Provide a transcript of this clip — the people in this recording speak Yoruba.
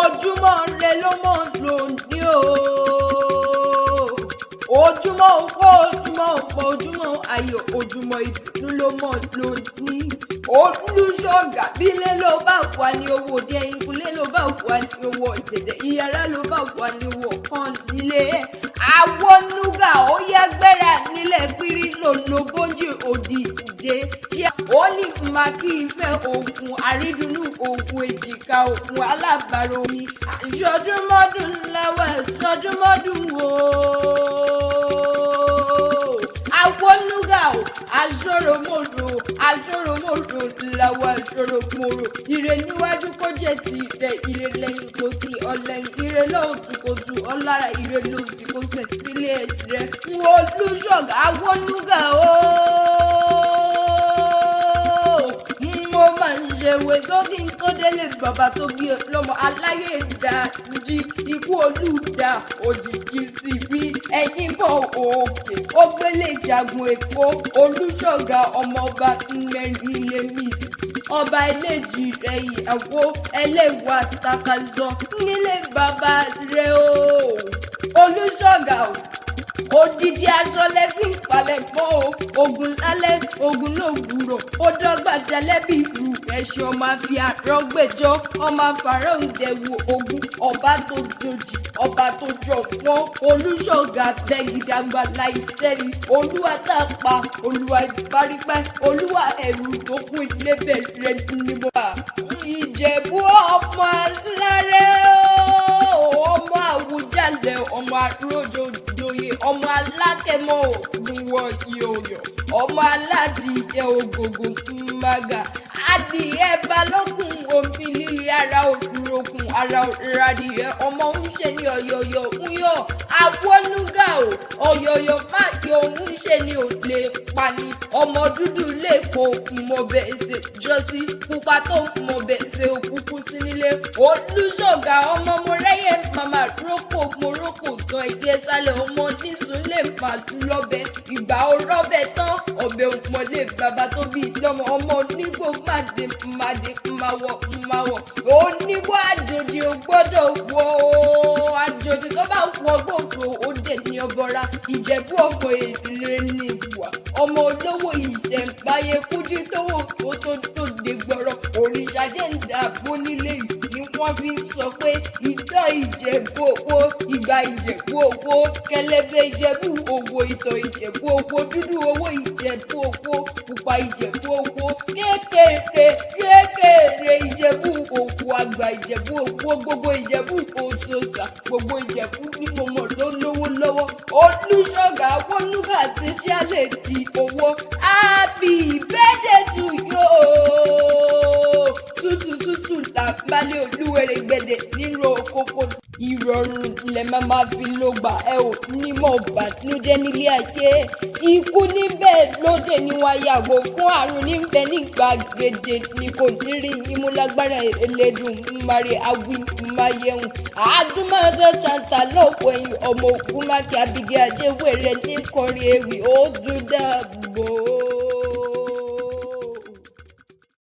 Ojúmọ́ rẹ ló mọ́ lónìí o. Ojúmọ́ òpó, ojúmọ́ òpó, ojúmọ́ ayọ̀, ojúmọ́ ìdùnnú ló mọ́ lónìí. Olùṣọ́gà bílé ló bá wà ní owó òde, ẹ̀yìnkùlé ló bá wà ní owó ọ̀dẹ̀dẹ̀, ìyàrá ló bá wà ní owó kan nílé. Àwọn nuga ó yá gbéra nílẹ̀ pírí lòlò bóńjì òdìdé tí ó ní màkì ìfẹ́ ògùn àrídùnnú ògùn èjìká ògùn alábàárò mi. Àṣọdúnmọ́dún láwẹ̀ ṣọdúnmọ́dún o. Àwọn nuga o, aṣọ́ròmọ́rò, aṣọ́ròmọ́rò làwọn aṣọ́ròmọ́rò. Ire níwájú kó jẹ́ ti rẹ̀, ire lẹ́yìn kó ti ọlẹ́yìn, ire lóòtú kó tu ọlára, ire lòsì kó sẹ̀ sílé rẹ̀. Olùṣọ́gà àwọn nuga o, mo máa ń ṣèwé sókè tó délé bàbá tó bí lọ́mọ aláyé dájí ikú olùdá òjijì sí rí ẹ̀yìn bọ̀ òkè ó gbélé jagun èkó. Olùṣọ́gà ọmọọba mẹ́rin lèmi ọba eléjì rẹ̀ ìyàwó ẹlẹ́wà takazọ nílé bàbá rẹ̀ o. Olùṣọ́gà o, odidi aṣọ lẹ fi ń palẹ̀ mọ́ o. Ogun lálẹ́, ogun lòwúrọ̀, ó dọ́gba dalẹ́ bí irú ẹ̀ṣin ọmọ àfi àrọ́gbẹ́jọ́ ọmọ àfàràǹdẹ̀wò ogun ọba tó jòjì ọba tó jọ wọ́n. Olùṣọ́gà bẹ́gidàgbà láìsẹ́rí olúwa tá a pa olúwa ìbárípẹ́ olúwa ẹ̀rù tó kún ilé bẹ̀rẹ̀ ní mo bá. Ìjẹ̀bú ọmọ alárẹ̀ ọmọ àwùjalẹ̀ ọmọ àròjòjòyè ọmọ alákẹ́mọ́ ògùn wọ ìyòyò ọmọ aládìyẹ ògògò mmaga adìyẹ balógun omi líle ara òrokùn ara òradìyẹ ọmọ ń ṣe ní ọ̀yọ̀yọ̀ ń yọ àwọn nuga o ọ̀yọ̀yọ̀ má yọ òun ṣe ni ò lè pani ọmọ dúdú lè kó mọ̀bẹ̀ ṣe jọ́sí pupa tó mọ̀bẹ̀ ṣe òkúkú sí nílé. Olùṣọ́gà ọmọ mọ̀rẹ́yẹ màmá rókò mọ̀rókò tán ẹgbẹ́ sálẹ̀ ọmọ nísùn lè má lọ́bẹ̀ ìgbà ọ̀rọ̀bẹ̀ tán ọbẹ̀ òpọ̀lẹ̀ bàbá tó bí lọ́mọ ọmọ onígbò máde máde máwọ̀ máwọ̀ onígbò àjòjì ò gbọ́dọ̀ wọ àjòjì tó bá wọ gbòòrò ó dẹ̀ ní ọbọra. Ìjẹ̀bú ọmọ èrè ní ìwà ọmọ olówó ìṣẹ̀ǹbáyé kújí tówó tó tó tó dé gbọ́rọ̀ òrìṣà jẹ́ ń dàbò nílé yìí ni wọ́n fi ń sọ pé ìtọ́ ìjẹ̀bú owó ìgbà ìjẹ̀bú owó kẹlẹ́bẹ̀ ìjẹ̀bú owó ìtọ̀ ìjẹ̀bú owó dúdú owó ìjẹ̀bú owó pupa ìjẹ̀bú owó kékeré kékeré ìjẹ̀bú owó àgbà ìjẹ̀bú owó gbogbo ìjẹ̀bú òṣòṣà gbogbo ìjẹ̀bú ní mo mọ̀ ló lówó lọ́wọ́. Olùṣọ́gà wọnúgà tí ṣá lè di owó. Happy birthday to you. Tútù tútù làbálẹ̀ olúwẹ̀rẹ̀ gbẹ̀dẹ̀ nírò kókó ìrọ̀rùn lẹ máa ma fi ló gbà ẹ ò ní mọ̀ bànújẹ́ nílé ayé. Ikú níbẹ̀ lóde ni wọ́n yàgò fún àrùn níbẹ̀ ní gbàgede ni kò ní rí yín mú lágbára Ẹlẹ́dùn mari awi mayẹun àdúmọ̀dọ́ ṣàǹtà lọ́pọ̀ ẹ̀yìn ọmọ ogun mákì abigẹ́ ajéwèrè ní kọrin ewì ó dún dàbò.